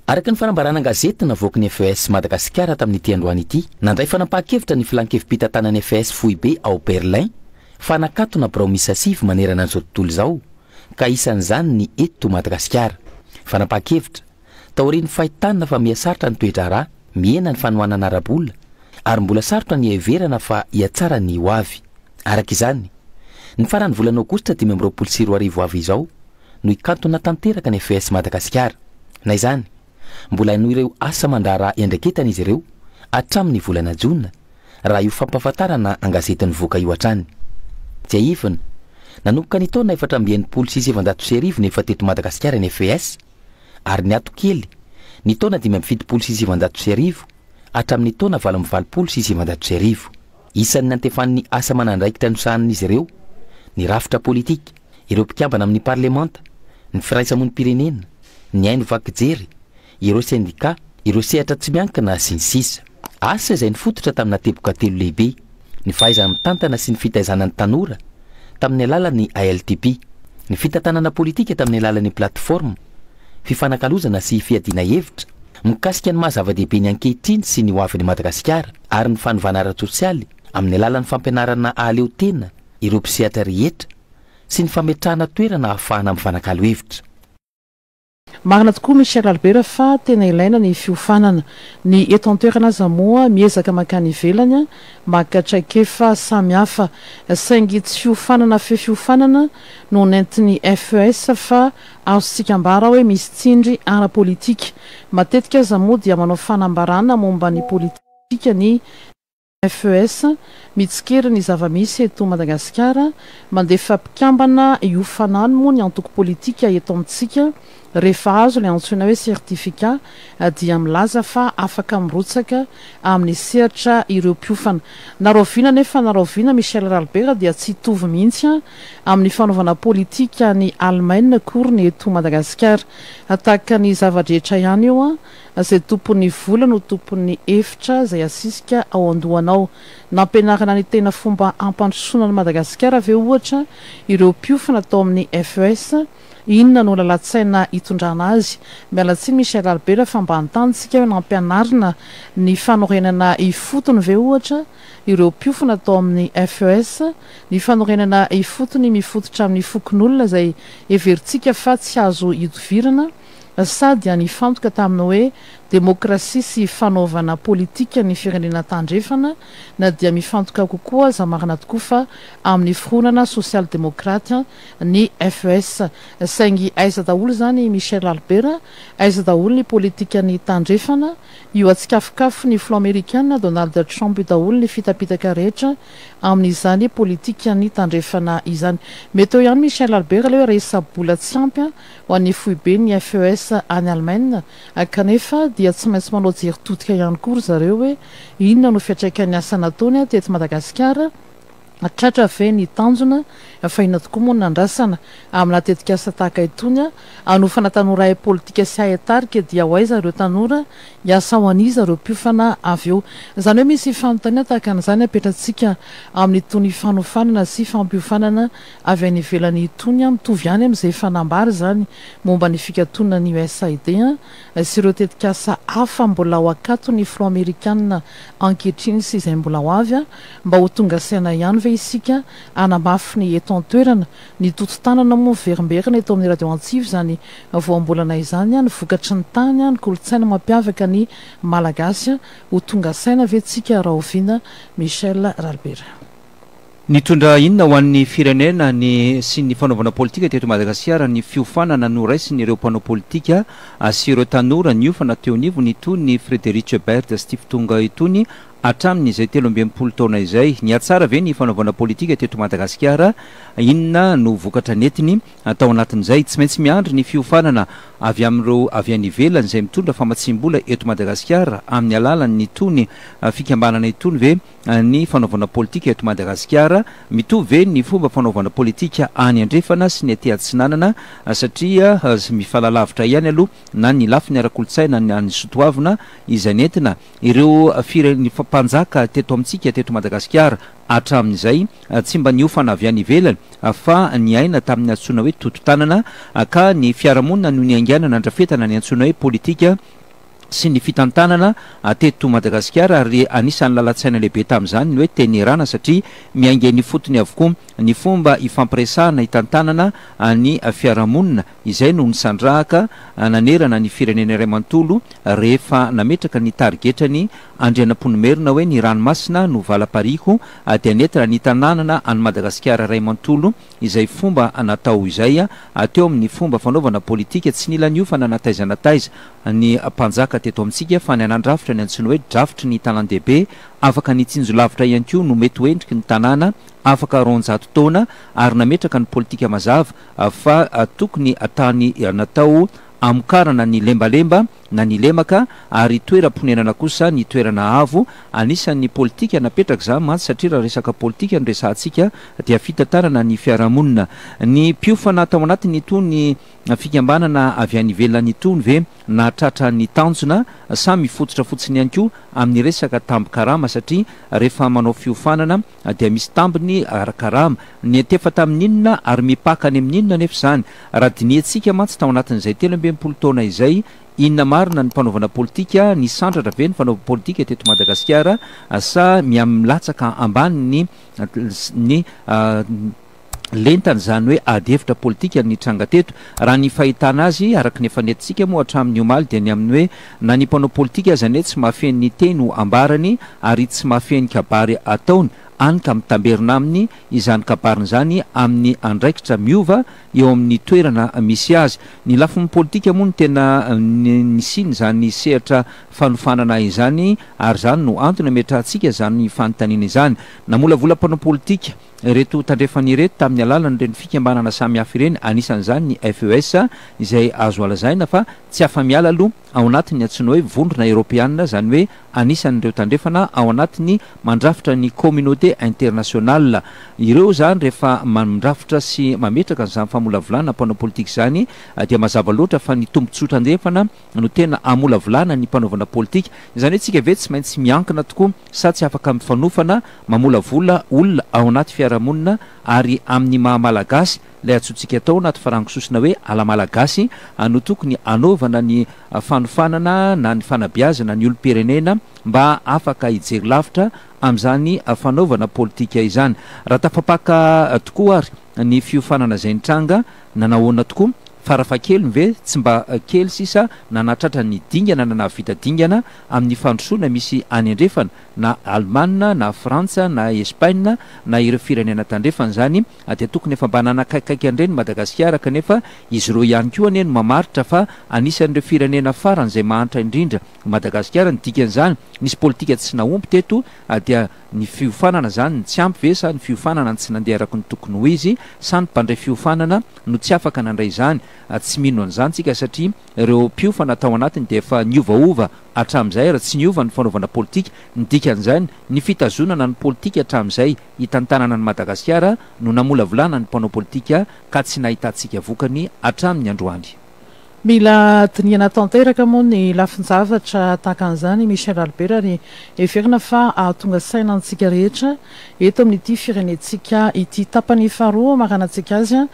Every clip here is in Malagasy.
Araka ny fanambarana an-gazety navoaky ny FES Madagasikara tamin'ity androany ity, nandray fanapahan-kevitra ny filan-kevi-pitantanan'ny FES foibe ao Berlin fa hanakatona birao miisa 9 manerana an'izao tontolo izao ka isan'izany ny eto Madagasikara. Fanapahan-kevitra, taorian'ny fahitana fa miha-sarotra ny toe-draharaha, mihena ny fanohanana ara-bola ary mbola sarotra ny hiheverana fa hihatsara ny ho avy. Araka izany, ny faran'ny volana aogositra 2025 ho avy izao no hikantona tanteraka ny FES Madagasikara. Na izany, mbola hanohy ireo asa aman-draharaha iandraiketana izy ireo hatramin'ny volana jona, raha io fampahafantarana an-gazety nivoaka io hatrany. Tsiahivina, nanomboka ny taona 1964 no efa teto Madagasikara ny FES ary niato kely ny taona 1975 hatramin'ny taona 1988. Isan'ny nantefan'ny asa aman'andraikitra nosahanin'izy ireo ny rafitra politika, ireo mpikambana amin'ny parlemanta, ny firaisamonim-pirenena, ny haino vaky jery, ireo sendikà, ireo sehatra tsy miankina, sy ny sisa. Asa izay nifototra tamina teboka telo lehibe, ny fahaizana mitantana sy ny fitaizana ny tanora tamin'ny alalan'ny ALTP, ny fitantanana politika tamin'ny alalan'ny plateforme, fifanakalozana sy fiadiana hevitra mikasika ny maha zava-dehibe ny ankehitriny sy ny hoavin'i Madagasikara ary ny fanovana ara-tsosialy amin'ny alalan'ny fampianarana hahaleo tena ireo mpisehatra rehetra sy ny fametrahana toerana ahafahana mifanakalo hevitra. Marina tokoa Michel Albert fa tena ilaina ny fiofanana. Ny eto an-toerana aza moa miezaka mankany ivelany maka traikefa samihafa. Saingy tsy fiofanana fe fiofanana no nentin'ny FES fa azontsika ambara hoe misy tsindry ara-politika. Matetika aza moa dia manao fanambarana momba ny politika ny FES, mitsikera ny zava-misy eto Madagasikara, mandefa mpikambana hiofana any moa ny antoko politika eto amintsika, rehefa azo ilay antsoina hoe certificat dia milaza fa afaka mirotsaka amin'ny sehatra ireo mpiofana. Na rahoviana anefa na rahoviana Michel Ralibera dia tsy hitovy mihitsy amin'ny fanaovana politika any Alemaina akory ny eto Madagasikara. Tahaka ny zava-drehetra ihany io. Izay tompon'ny vola no tompon'ny efitra izay asisika ao an-dohanao. Nampianarina ny tena fomba hampandrosoana an'i Madagasikara ve ohatra ireo mpiofana tao amin'ny FES? Inona no lalan-tsaina hitondrana azy? Miala tsiny Michel Albert fa mba anontany tsika hoe nampianarina ny fanorenana ifotony ve ohatra ireo mpiofana tao amin'ny FES? Ny fanorenana ifotony mifototra amin'ny fokonolona izay heverintsika fa tsy azo ihodivirana sa dia nifantoka tamin'ny hoe demokrasia sy fanaovana politika ny firenena tandrefana na dia mifantoka kokoa aza marina tokoa fa amin'ny fironana sosialy-demokraty ny FES. Saingy aiza daholo izany Michel Albert? Aiza daholo ny politikan'ny tandrefana? Io atsikafokafo ny filoha amerikana Donald Trump io daholo ny fitapitaka rehetra amin'izany politikan'ny tandrefana izany. Mety eo ihany Michel Albert ilay hoe resa-bola tsy ampy ho an'ny foiben'ny FES any Alemaina, kanefa dia tsy maintsy manao jery todika ihany koa ry zareo hoe inona no fiantraikan'ny asa nataony teto Madagasikara, tratra ve ny tanjona, fa inona tokoa moa no nandrasana amina tetikasa tahaka itony, hanofana tanora hahay politika sy hahay tarika dia ho aiza ireo tanora, hiasa ho an'iza ireo mpiofana avy eo. Izany hoe misy fanontaniana tahaka an'izany apetratsika amin'itony fanofanana sy fampiofanana avy any ivelany itony an, mitovy ihany amin'izay efa nambara izany momba ny fikatonan'ny USAID sy ireo tetikasa hafa mbola ao akaton'ny filoha amerikana ankehitriny sy izay mbola ho avy, mba ho tonga saina ihany ve isika hanamafy ny eto an-toerana, ny toto-tanana moa miverimberina eto amin'ny radio Antsiva izany voambolana izany, ny vokatry ny tany, ny kolontsaina mampiavaka ny Malagasy, ho tonga saina ve tsika rahoviana Michel Ralibera. Nitondra inona ho an'ny firenena ny sy ny fanaovana politika teto Madagasikara ny fiofanana noraisin'ireo mpanao politika sy ireo tanora niofana teo anivony toy ny Frederich Baird Stiftung itony hatramin'izay 63 taona izay? Nihatsara ve ny fanaovana politika teto Madagasikara? Inona no vokatra nentiny tao anatin'izay? Tsy maintsy miandry ny fiofanana avy amin'ireo avy any ivelany izay mitondra famatsiam-bola eto Madagasikara amin'ny alalan'itony fikambanana itony ve ny fanaovana politika eto Madagasikara? Mitovy ve ny fomba fanaovana politika any andrefana sy ny aty atsinanana satria mifalalavitra ihany aloha na ny lafiny ara-kolontsaina na ny sotoavina izay nentina ireo fire- mpanjaka teto amintsika teto Madagasikara hatramin'izay tsy mba niofana avy any ivelany fa niaina tamin'ny antsoina hoe toto-tanana ka ny fiarahamonina no niaingàna nandrafetana ny antsoina hoe politika. sy ny fitantanana teto Madagasikara ary anisan'ny lalan-tsaina lehibe tamin'izany ny hoe Tenerana satria miainga eny ifotony avokoa ny fomba ifampiresahana hitantanana ny fiarahamonina izay no nisandrahaka nanerana ny firenena iray manontolo rehefa nametraka ny tarigetrany Andrianampoinimerina hoe ny ranomasina no valam-pariako dia nentina nitananana an'i Madagasikara iray manontolo izay fomba natao izay teo amin'ny fomba fanaovana politika tsy nila niofana na taiza na taiza ny mpanjaka teto amintsika fa ny nandrafitra ny antsoina hoe drafitry ny tanàn-dehibe afaka nitsinjo lavitra ihany koa no mety ho endriky ny tanàna afaka 200 taona ary nametraka ny politika mazava fa tokony tany natao hamokarana ny lembalemba na ny lemaka ary toeram-ponenana kosa ny toerana avo. Anisan'ny politika napetraka izany mantsy satria raha resaka politika no resahantsika dia fitantanana ny fiarahamonina. Ny mpiofana tao anatin'itony fikambanana avy any ivelany itony ve nahatratra ny tanjona sa mifototra fotsiny ihany koa amin'ny resaka tambin-karama satria rehefa manao fiofanana dia misy tambiny ara-karama. Niantefa tamin'inona ary mipaka any amin'inona anefa izany? Raha dinihantsika mantsy tao anatin'izay 63 taona izay, inona marina ny fanaovana politika? Nisandratra ve ny fanaovana politika teto Madagasikara sa mihamilatsaka ambany ny ny lentany izany hoe ady hevitra politika nitranga teto? Raha ny fahitana azy, araka ny efa nentintsika moa hatramin'ny omaly dia ny amin'ny hoe na ny mpanao politika aza anie tsy mahafehy ny teny ho ambarany ary tsy mahafehy ny kabary ataony, hany ka mitamberina aminy izany kabariny izany amin'ny andraikitra miova eo amin'ny toerana misy azy. Ny lafiny politika moa no tena nisian'izany sehatra fanofanana izany ary izany no antony ametrahantsika izany fanontaniana izany. Namolavola mpanao politika ireto tandrefana ireto tamin'ny alalan'ireny fikambanana samihafa ireny, anisan'izany ny FES izay azo alazaina fa tsy afa-miala aloha ao anatin'ny antsoina hoe Vondrona Eoropeanina, izany hoe anisan'ireo tandrefana ao anatin'ny mandrafitra ny Communauté internationale. Ireo izany rehefa mandrafitra sy mametraka an'izany famolavolana mpanao politika izany dia mazava loatra fa ny tombontsoa tandrefana no tena amolavolana ny mpanaovana politika. Izany hoe tsika ve tsy maintsy miankina tokoa sa tsy afaka mifanofana mamolavola olona ao anaty fiarahamonina ary amin'ny maha Malagasy ilay antsointsika atao anaty farango sosona hoe ala malagasy no tokony hanaovana ny fanofanana na ny fanabeazana ny olom-pirenena mba afaka hijery lavitra amin'izany fanaovana politika izany. Raha tafapaka tokoa ary ny fiofanana izay nitranga, nanahoana tokoa? Farafahakeliny ve tsy mba kely sisa nanatratra ny dingana na nahavita dingana amin'ny fandrosoana misy any andrefana na Alemana na Frantsa na Espaina na ireo firenena tandrefana izany dia tokony efa mba nanakaikaiky an'ireny Madagasikara kanefa izy ireo ihany koa anie no mamaritra fa anisan'ireo firenena faran'izay mahantra indrindra Madagasikara, ny dikan'izany nisy politika tsy nahomby teto dia ny fiofanana izany no tsy ampy ve sa ny fiofanana no tsy nandeha araka ny tokony ho izy sa ny mpandray fiofanana no tsy afaka nandray izany, tsy mino an'izany tsika satria ireo mpiofana tao anatiny dia efa niovaova hatramin'izay ary tsy niova ny fanaovana politika, ny dikan'izany ny fitazonana ny politika hatramin'izay hitantanana an'i Madagasikara no namolavolana ny mpanao politika ka tsy nahitantsika vokany hatramin'ny androany. Mila dinihana tanteraka moa ny lafin-javatra tahaka an'izany Michel Albert ary heverina fa hahatonga saina antsika rehetra eto amin'ity firenentsika ity. Tapany faharoa hamaranantsika azy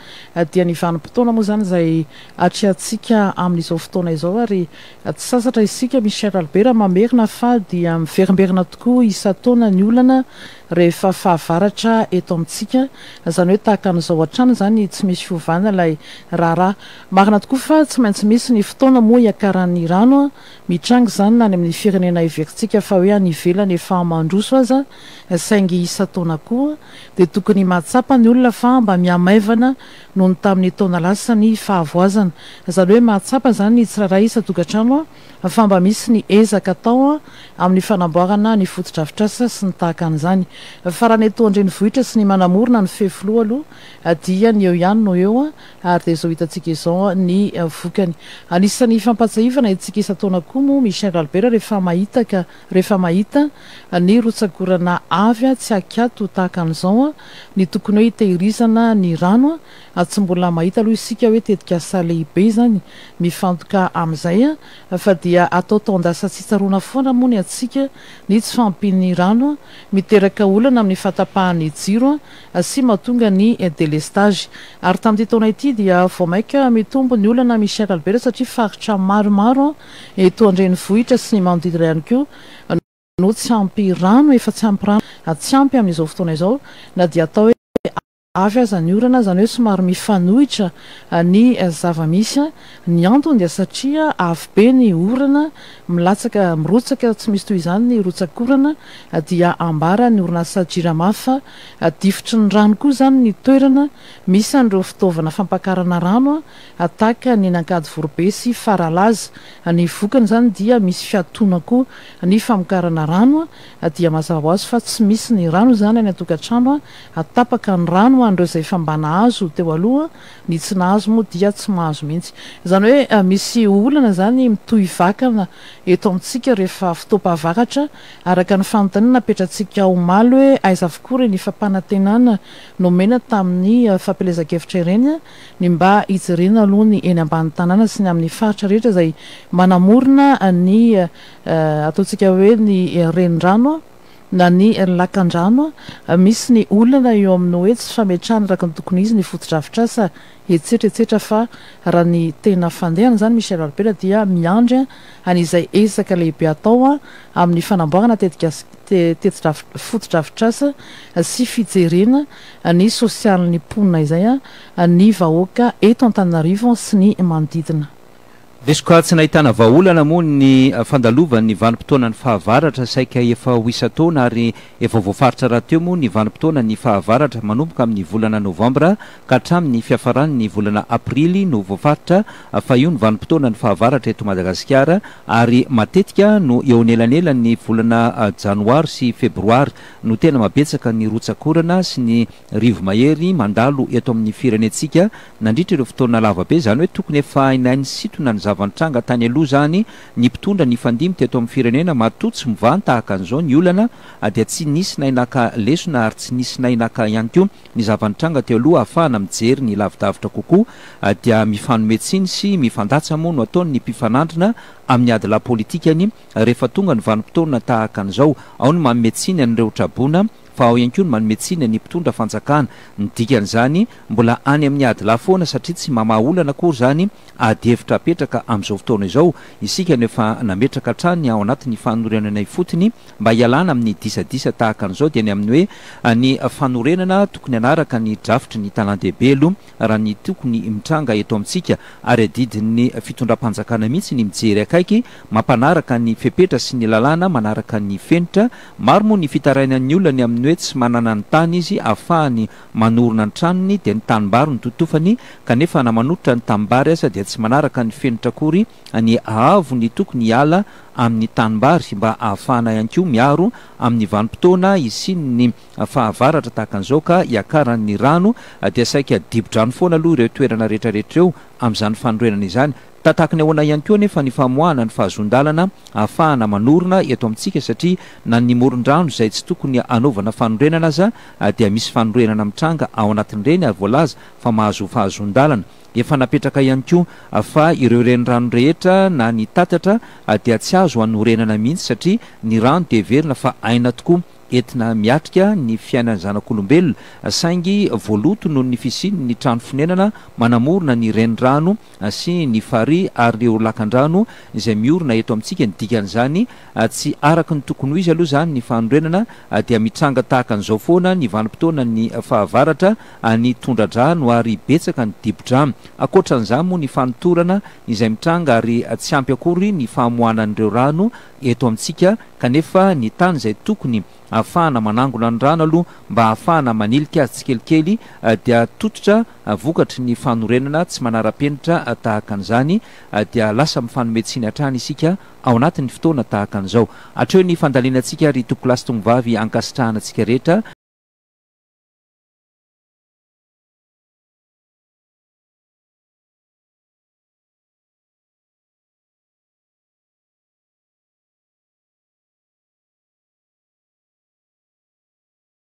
dia ny vanim-potoana moa izany izay atrehantsika amin'izao fotoana izao ary tsy sasatra isika Michel Albert mamerina fa dia miverimberina tokoa isan-taona ny olana rehefa fahavaratra eto amintsika, izany hoe tahaka an'izao hatrany izany tsy misy fiovana ilay raharaha. Marina tokoa fa tsy maintsy misy ny fotoana moa hiakaran'ny rano, mitranga izany na any amin'ny firenena heverintsika fa hoe any ivelany efa mandroso aza, saingy isan-taona koa dia tokony mahatsapa ny olona fa mba mihamaivana noho ny tamin'ny taona lasa ny fahavoazana. Izany hoe mahatsapa izany ny tsirairay isan-tokantrano fa mba misy ny ezaka atao amin'ny fanamboarana ny fotodrafitrasa sy ny tahaka an'izany. Fa raha ny eto an-drenivohitra sy ny manamorona ny fefiloha aloha dia ny eo ihany no eo ary dia izao hitantsika izao ny vokany. Anisan'ny fampahatsiahivana etsika isan-taona koa moa Michel Albert rehefa mahita ka rehefa mahita ny rotsak'orana avy tsy ankiato tahaka an'izao ny tokony hoe hitehirizana ny rano. Tsy mbola mahita aloha isika hoe tetikasa lehibe izany mifantoka amin'izay fa dia atao taon-dasa tsy tsaroana foana moa ny antsika ny tsy fahampian'ny rano miteraka olana amin'ny fahatapahan'ny jiro sy mahatonga ny délestage. Ary tamin'ity taona ity dia vao mainka mitombo ny olana Michel Albert satria faritra maromaro eto an-drenivohitra sy ny manodidina ihany koa no tsy ampy rano, efa tsy ampy rano, tsy ampy amin'izao fotoana izao na dia atao hoe avy aza ny orana, izany hoe somary mifanohitra ny zava-misy. Ny antony dia satria avy be ny orana milatsaka, mirotsaka tsy misy toy izany ny rotsak'orana dia ambaran'ny orinasa Jirama fa difotry ny rano koa izany ny toerana misy an'ireo fitaovana fampakarana rano tahaka ny eny Ankadivoribe sy Faralaza. Ny vokany izany dia misy fiatoana koa ny famokarana rano dia mazava ho azy fa tsy misy ny rano izany any an-tokantrano, tapaka ny rano ho an'ireo izay efa mba nahazo teo aloha, ny tsy nahazo moa dia tsy mahazo mihitsy. Izany hoe misy olana izany mitohy vakana eto amintsika rehefa fotoam-pahavaratra, araka ny fanontaniana napetratsika omaly hoe aiza avokoa ireny fampanantenana nomena tamin'ny fampielezan-kevitra ireny, ny mba hijerena aloha ny eny ambany tanàna sy ny amin'ny faritra rehetra izay manamorona ny ataontsika hoe ny renirano na ny lakandrano, misy ny olana eo amin'ny hoe tsy fametrahana araka ny tokony ho izy ny fotodrafitrasa etsetra etsetra fa raha ny tena fandehany izany Michel Albert dia miandry an'izay ezaka lehibe atao amin'ny fanamboarana tetikasa fotodrafitrasa sy fijerena ny sosialin'ny mponina izay ny vahoaka eto Antananarivo sy ny manodidina. Lesoka tsy nahitana vahaolana moa ny fandalovan'ny vanim-potoanan'ny fahavaratra saika efa ho isan-taona ary efa voafaritra rahateo moa ny vanim-potoanan'ny fahavaratra manomboka amin'ny volana novambra ka hatramin'ny fiafaran'ny volana aprily no voafaritra fa io ny vanim-potoanan'ny fahavaratra eto Madagasikara ary matetika no eo anelanelan'ny volana janoary sy febroary no tena mabetsaka ny rotsak'orana sy ny rivo-mahery mandalo eto amin'ny firenentsika nandritra ireo fotoana lava be, izany hoe tokony efa hainay nisintona ny zava-nitranga tany aloha izany ny mpitondra nifandimby teto amin'ny firenena, matoa tsy mivaha ny tahaka an'izao ny olana dia tsy nisy nahay naka lesona ary tsy nisy nahay naka ihany koa ny zava-nitranga teo aloha ahafahana mijery ny lavidavitra kokoa dia mifanome tsiny sy mifandatsa moa no ataon'ny mpifanandrina amin'ny adilahy politikany rehefa tonga ny vanim-potoana tahaka an'izao. Ao ny manome tsiny an'ireo traboina fa ao ihany koa ny manome tsiny ny mpitondra fanjakana. Ny dikan'izany, mbola any amin'ny adilahy foana satria tsy mamaha olana akory izany ady hevitra apetraka amin'izao fotoana izao. Isika no efa nametraka hatrany ao anatin'ny fanorenana ifotony mba hialana amin'ny disadisa tahaka an'izao dia ny amin'ny hoe ny fanorenana tokony hanaraka ny drafitry ny tanàn-dehibe aloha raha ny tokony mitranga eto amintsika ary adidin'ny fitondram-panjakana mihitsy ny mijery akaiky mampanaraka ny fepetra sy ny lalàna manaraka ny fenitra. Maro moa ny fitarainan'ny olona ny amin'ny hoe tsy manana ny tany izy ahafahany manorina ny tranony dia ny tanimbary no totofany kanefa na manototra ny tanimbary aza dia tsy manaraka ny fenitra akory ny haavo ny tokony hiala amin'ny tanimbary mba ahafahana ihany koa miaro amin'ny vanim-potoana hisian'ny fahavaratra tahaka an'izao ka hiakaran'ny rano dia saika dibo-drano foana aloha ireo toerana rehetra rehetra ireo amin'izany fanorenana izany. Tahatahaky ny ahoana ihany koa anefa ny famoahana ny fahazoan-dalana ahafahana manorina eto amintsika satria na ny moron-drano izay tsy tokony hanaovana fanorenana aza dia misy fanorenana mitranga ao anatin'ireny ary voalaza fa mahazo fahazoan-dalana. Efa napetraka ihany koa fa ireo renirano rehetra na ny tatatra dia tsy azo hanorenana mihitsy satria ny rano dia heverina fa aina tokoa entina miatrika ny fiainan'ny zanak'olombelona saingy voaloto noho ny fisian'ny trano fonenana manamorona ny renirano sy ny farihy ary ireo lakandrano izay miorina eto amintsika, ny dikan'izany tsy araka ny tokony ho izy aloha izany ny fanorenana dia mitranga tahaka an'izao foana ny vanim-potoanan'ny fahavaratra ny tondra-drano ary betsaka ny dibo-drano. Ankoatran'izany moa ny fanotorana izay mitranga ary tsy ampy akory ny famoahana an'ireo rano eto amintsika kanefa ny tany izay tokony ahafahana manangona ny rano aloha mba ahafahana manilika azy tsikelikely dia tototra vokatry ny fanorenana tsy manara-penitra tahaka an'izany dia lasa mifanome tsiny hatrany isika ao anatin'ny fotoana tahaka an'izao. Hatreo ny fandalinantsika ry tompokolahy sy tompovavy ankasitrahana antsika rehetra.